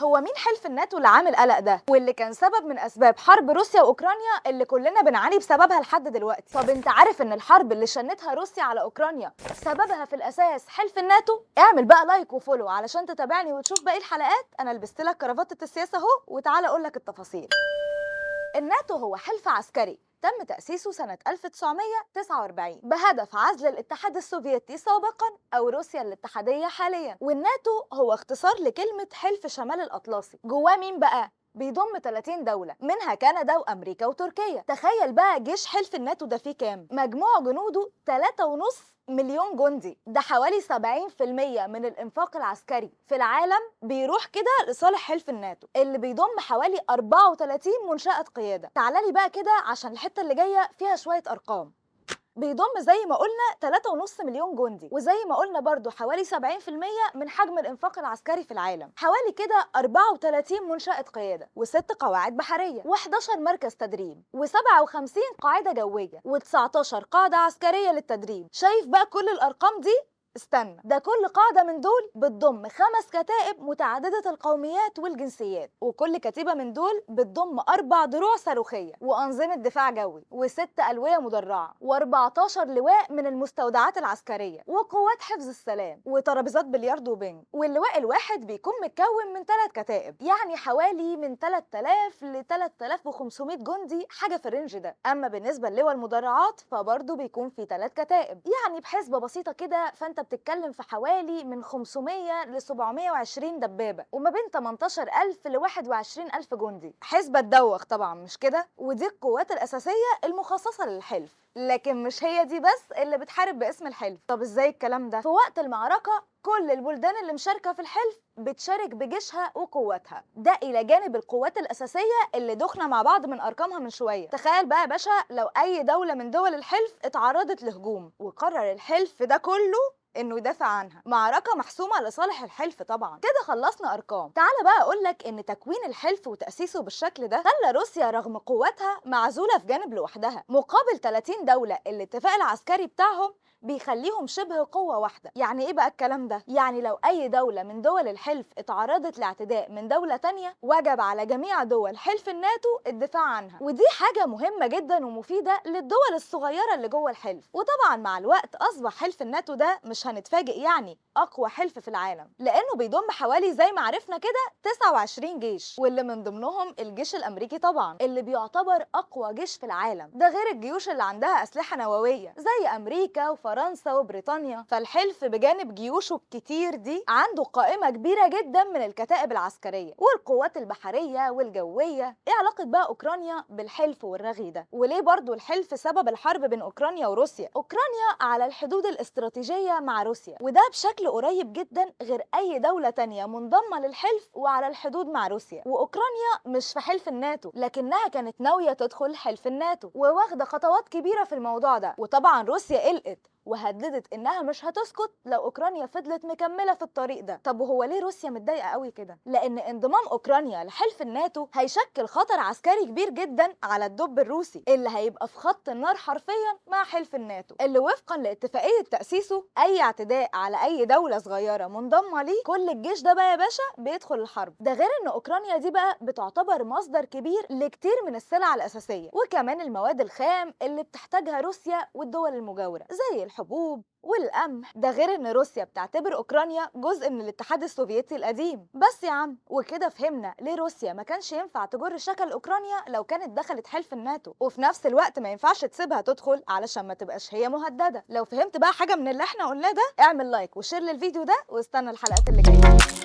هو مين حلف الناتو اللي عامل قلق ده، واللي كان سبب من اسباب حرب روسيا واوكرانيا اللي كلنا بنعاني بسببها لحد دلوقتي؟ طب انت عارف ان الحرب اللي شنتها روسيا على اوكرانيا سببها في الاساس حلف الناتو؟ اعمل بقى like و follow علشان تتابعني وتشوف باقي الحلقات. انا لبست لك كرافتة السياسة اهو، وتعالى اقول لك التفاصيل. الناتو هو حلف عسكري تم تأسيسه سنة 1949 بهدف عزل الاتحاد السوفيتي سابقا أو روسيا الاتحادية حاليا. والناتو هو اختصار لكلمة حلف شمال الأطلسي. جواه مين بقى؟ بيضم 30 دولة، منها كندا وأمريكا وتركيا. تخيل بقى جيش حلف الناتو ده فيه كام؟ مجموع جنوده 3.5 مليون جندي، ده حوالي 70% من الإنفاق العسكري في العالم بيروح كده لصالح حلف الناتو اللي بيضم حوالي 34 منشأة قيادة. تعالى لي بقى كده عشان الحتة اللي جاية فيها شوية أرقام. بيضم زي ما قلنا 3.5 مليون جندي، وزي ما قلنا برضو حوالي 70% من حجم الإنفاق العسكري في العالم، حوالي كده 34 منشأة قيادة، وست قواعد بحرية، و11 مركز تدريب، و57 قاعدة جوية، و19 قاعدة عسكرية للتدريب. شايف بقى كل الأرقام دي؟ استنى، ده كل قاعدة من دول بتضم 5 كتائب متعددة القوميات والجنسيات، وكل كتيبة من دول بتضم 4 دروع صاروخية وأنظمة دفاع جوي، و6 ألوية مدرعة، و14 لواء من المستودعات العسكرية، وقوات حفظ السلام، وترابيزات بلياردو وبنج. واللواء الواحد بيكون متكون من 3 كتائب، يعني حوالي من 3000 ل 3500 جندي، حاجة في ال range ده. أما بالنسبة للواء المدرعات فبرضه بيكون في 3 كتائب، يعني بحسبة بسيطة كده فأنت بتتكلم في حوالي من 500 ل 720 دبابة، وما بين 18000 ل 21000 جندي. حسبة تدوخ طبعا، مش كده؟ ودي القوات الأساسية المخصصة للحلف، لكن مش هي دي بس اللي بتحارب باسم الحلف. طب ازاي الكلام ده؟ في وقت المعركة كل البلدان اللي مشاركة في الحلف بتشارك بجيشها وقواتها، ده إلى جانب القوات الأساسية اللي دخنا مع بعض من أرقامها من شوية. تخيل بقى يا باشا لو أي دولة من دول الحلف اتعرضت لهجوم وقرر الحلف ده كله انه يدافع عنها، معركة محسومة لصالح الحلف طبعا. كده خلصنا ارقام. تعال بقى اقول لك ان تكوين الحلف وتأسيسه بالشكل ده خلى روسيا رغم قوتها معزولة في جانب لوحدها، مقابل 30 دولة الاتفاق العسكري بتاعهم بيخليهم شبه قوة واحدة. يعني ايه بقى الكلام ده؟ يعني لو اي دولة من دول الحلف اتعرضت لاعتداء من دولة تانية وجب على جميع دول حلف الناتو الدفاع عنها، ودي حاجة مهمة جدا ومفيدة للدول الصغيرة اللي جوه الحلف. وطبعا مع الوقت اصبح حلف الناتو ده مش هنتفاجئ يعني اقوى حلف في العالم، لانه بيضم حوالي زي ما عرفنا كده 29 جيش، واللي من ضمنهم الجيش الامريكي طبعا اللي بيعتبر اقوى جيش في العالم، ده غير الجيوش اللي عندها اسلحة نووية زي امريكا وفرنسا وبريطانيا. فالحلف بجانب جيوشه الكتير دي عنده قائمة كبيرة جدا من الكتائب العسكرية والقوات البحرية والجوية. ايه علاقة بقى اوكرانيا بالحلف والرغي ده؟ وليه برضو الحلف سبب الحرب بين اوكرانيا وروسيا؟ اوكرانيا على الحدود الاستراتيجية مع روسيا، وده بشكل قريب جدا غير اي دولة تانية منضمة للحلف وعلى الحدود مع روسيا. واوكرانيا مش في حلف الناتو، لكنها كانت ناوية تدخل حلف الناتو وواخدة خطوات كبيرة في الموضوع ده. وطبعا روسيا قلقت وهددت انها مش هتسكت لو اوكرانيا فضلت مكملة في الطريق ده. طب وهو ليه روسيا متضايقة قوي كده؟ لان انضمام اوكرانيا لحلف الناتو هيشكل خطر عسكري كبير جدا على الدب الروسي اللي هيبقى في خط النار حرفيا مع حلف الناتو، اللي وفقا لاتفاقيه تاسيسه اي اعتداء على اي دولة صغيرة منضمه ليه كل الجيش ده بقى يا باشا بيدخل الحرب. ده غير ان اوكرانيا دي بقى بتعتبر مصدر كبير لكتير من السلع الاساسية وكمان المواد الخام اللي بتحتاجها روسيا والدول المجاورة زي الحبوب والقمح. ده غير ان روسيا بتعتبر اوكرانيا جزء من الاتحاد السوفيتي القديم. بس يا عم وكده فهمنا ليه روسيا ما كانش ينفع تجر شكل اوكرانيا لو كانت دخلت حلف الناتو، وفي نفس الوقت ما ينفعش تسيبها تدخل علشان ما تبقاش هي مهددة. لو فهمت بقى حاجة من اللي احنا قلناه ده اعمل like و share للفيديو ده واستنى الحلقات اللي جاية.